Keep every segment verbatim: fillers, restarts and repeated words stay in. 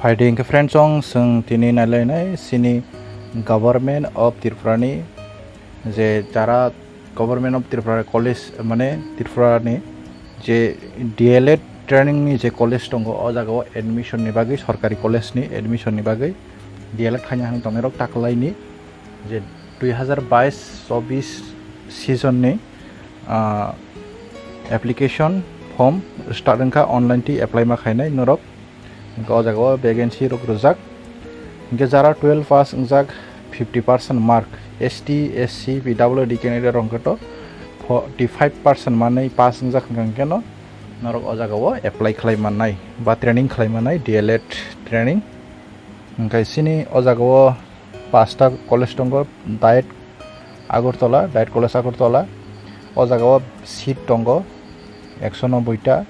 Hai de, hingke friends, chwng tini nailainai chini Government of Tripura ni je jara Government of Tripura College, mane Tripura ni je D L Ed training ni je college tongo, o jaga o admission ni bagwi, sorkari college ni admission ni bagwi D L Ed khaina hinwi tongnai rok taklai ni je dui hazar bais chobis season ni, ah, application form start wngkha, online twi apply ma khainai norok. Hingke o jaga o vacancy rok rijak. Hingke jara twelve pass wngjak, fifty percent mark, S T, S C, P W D candidate rok hingke to forty five percent manwi pass wngjak hingka hingke no norok o jaga o apply khlai mannai ba training khlai mannai, D L Ed training. Hingke chini o jaga o pasta college tongo, Diet Agartala, Diet College Agartala. O jaga o seat tongo ekso nobboi ta,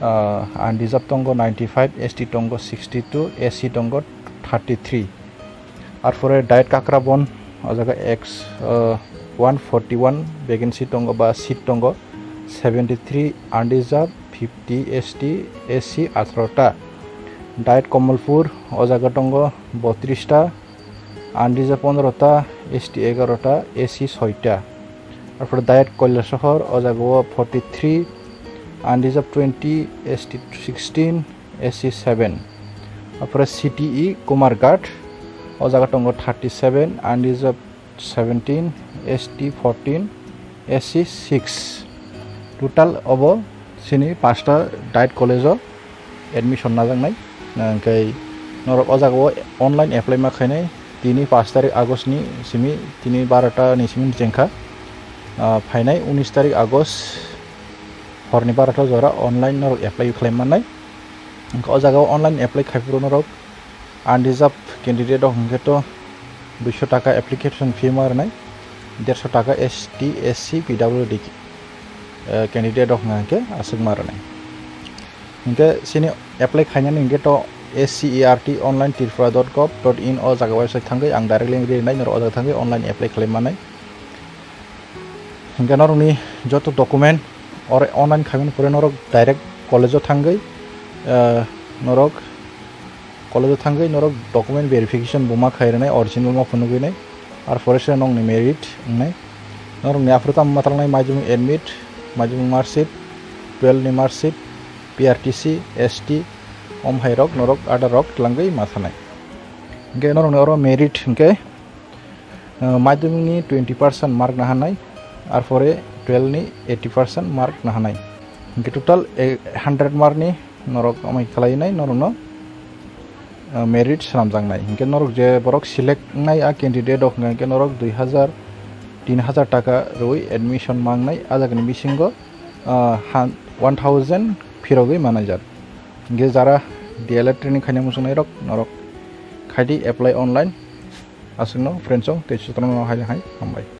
ah, unreserved tongo ninety five, S T tongo sixty two, S C tongo thirty three. Arpore Diet Kakrabon, o jaga ex, ah, one forty one vacancy tongo ba seat tongo, seventy three unreserved, fifty S T, S C atharo ta. Diet Kamalpur, o jaga tongo botris ta, unreserved pondro ta, S T egaroh ta, S C soita. Arpore Diet Kailasahar, o jaga o forty three, unreserved twenty, S T sixteen, S C seven. Arpore C T E Kumarghat, o jaga tongo thirty seven, unreserved seventeen, S T fourteen, S C six. Total obo chini pasta Diet College o admission najaknai. Hingke norok o jaga o online apply ma khainai. Tini pash tarik August ni simi, tini barota ni simi chengkha. Ah, phainai unis tarik August horni barota jora online norok apply khlai mannai. Hingke o jaga o online apply khaiphuru norok unreserved candidate rok hingke to duiso taka application fee ma rwnai, derso taka S T, S C, P W D, eh, candidate rok hingke aswk ma rwnai. Hingke chini apply khainani hingke to S C E R T online tripura dot gov dot in o jaga website thangwi ang direct link rinai, norok o jaga thangwi online apply khlai mannai. Hingke norokni joto document oro online khaimani pore norok direct college o thangwi, eh, norok college o thangwi norok document verification bo ma khai rwnai, original ma phunugwi nai, ar pore se nokni merit wngnai. Norokni aphuru tamo ma talnai maidumung admit, maidumung marksheet, twelve ni marksheet, P R T C, S T, om hai rok norok ada rok twlangwi ma thanai. Hingke norokni oro merit hingke, ah, madhyamik ni twenty percent mark nahanai, arpore twelve ni eighty percent mark nahanai. Hingke total, eh, hundred mark ni norok amai khlai nai norokno, ah, merit swnamjaknai. Hingke norok je borok select wngnai a candidate rok hingke norok dui hazar, tin hazar taka rwi admission mangnai, a jagani bisingo, ah, han-, one thousand phirogwi manaijak. Hingke jara D L Ed training khaina muchungnai rok norok khaidi apply online. Aswkno friends rok tei chwngno hai hai hambai.